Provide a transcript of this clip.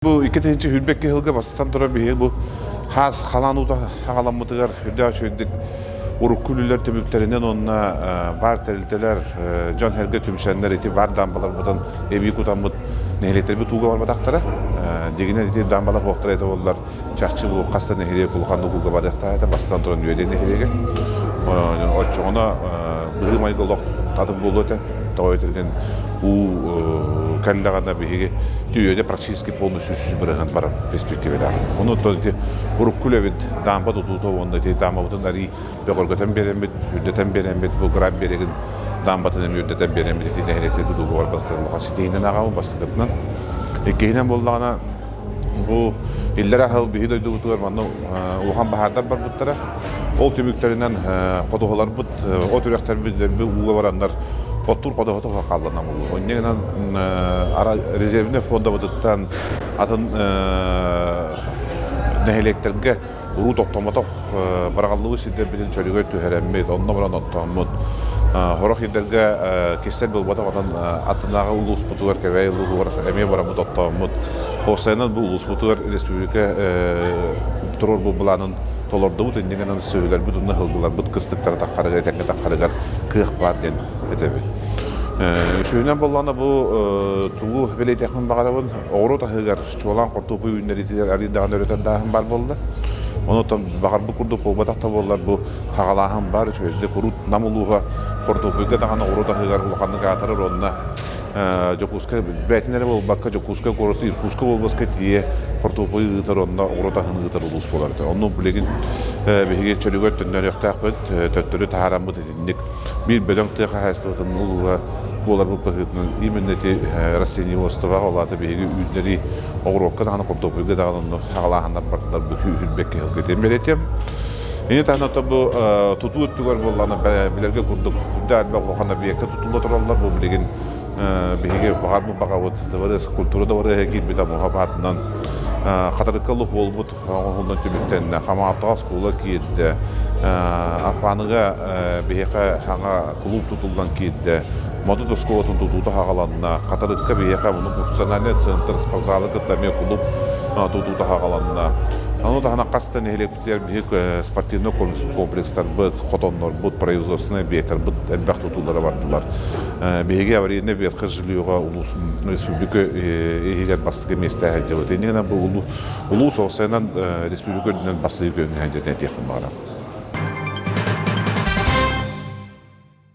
Бу 2022 сылга бастатан туран биһиги бу хаас халаан уута хаҕаламмытыгар үрдээх үчүгэйдик урукку үлэлэр түмүктэринэн уонна баар тэрилтэлэр дьон-сэргэ түмсэннэр ити баар даамбаларбытын эбии кутаммыт нэһилиэктэрбит ууга барбатахтара. Дьиҥинэн ити даамбалар суохтара этэ буоллар чахчы бу хас да нэһилиэк улаханнык ууга барыахтаах этэ, бастатан туран Үөдэй нэһилиэгэ. Оччоҕуна быһыы-майгы олох атын буолуо этэ. Тоҕо этэргин уу кэллэҕинэ биһиги Үөдэ практически полностью 100% барар перспективалаах. Ону ити урукку үлэбит даамба тутуута уонна ити даамбабытын арыы бөҕөргөтөн биэрэммит, үрдэтэн биэрэммит, бу Граб биэрэгин даамбатын эмиэ үрдэтэн биэрэммит ити нэһилиэктэрбит ууга барбаттар улахан ситиһиинэн ааҕабын бастакытынан. Иккиһинэн буоллаҕына Бу иллэр аһыл биһи дойдубутугар манна улахан баһаардар барбыттара. Ол түмүктэринэн ходуһаларбыт, от үрэхтэрбит дэлби ууга бараннар оттуур ходуһата хаалланан булуу. Онньа гынан резервнэй фондабытыттан атын нэһилиэктэргэ уруу тохтомотох быраҕыллыбыт сирдэрбитин чөлүгэр түһэрэммит, онно баран оттооммут. Сорох сирдэргэ кистэл буолбатах, онон аттынааҕы улууспутугар, Кэбээйи улууһугар эмиэ бараммыт оттооммут. Уопсайынан бу улууспутугар республика туруорбут былаанын толордубут, инньэ гынан сүөһүлэрбит уонна сылгыларбыт кыстыктара таххарыгар, этэҥҥэ таххарыгар кыах баар диэн этэбин. Үсүһүнэн буоллаҕына бу тугу бэлиэтиэхпин баҕарабын, оҕуруот аһыгар чуолаан хортуоппуй үүннэриитигэр арыый даҕаны өрөтөрдааһын баар буолла. Онон баҕарбыт курдук буолбатах да буоллар бу хаҕалааһын баар үчүгэйдик урут Нам улууһа хортуоппуйга даҕаны оҕуруот аһыгар улаханнык аатырар уонна Дьокуускай бэйэтин эрэ буолбакка Дьокуускай куораты Иркутскай уобаласка тиийэ хортуоппуй ыытар уонна оҕуруот аһын ыытар улуус буолар этэ. Онно билигин биһиги чөлүгэр төннөрүөхтээхпит, төттөрү таһаараммыт итинник биир бөдөҥ тыа хаһаайыстыбатын улууһа буоларбыт быһыытынан именно ити растениеводствоҕа ол аата биһиги үүннэрии оҕуруокка даҕаны хортуоппуйга даҕаны онно хаҕалааһыннар бардылар бу күүһүрбэккэ сылгытын бэлиэтиэм. Ини таһынан бу тутуу өттүгэр буоллаҕына билэргэ курдук үрдэ элбэх улахан объекта тутулла тураллар. Бу билигин биһиги баҕарбыт баҕабыт дыбарыас культура дыбарыаһа киирбит Амуха аатынан Хатырыкка олох буолбут оҥоһуллан түмүктэннэ. Хамаҕаттаҕа оскуола киирдэ. Аппааныга биһиэхэ саҥа кулууп тутуллан киирдэ. Модут оскуолатын тутуута хаҕаланна. Хатырыкка биһиэхэ национальный центр спортзалы кытта эмиэ кулууп тутуута хаҕаланна. Ону таһынан хас да нэһилиэкпитигэр биһиги спортивнай комплекстарбыт, хотоннорбут, производственнай объектарбыт элбэх тутуулара бардылар. Биһиги аварийнай ветхое жильеҕа улуус республика иһигэр бастакы миэстэ сылдьабыт. Иннинэ бу улуус уопсайынан республика үрдүнэн бастакы күөҥҥэ сылдьар этиэхпин баҕарабын.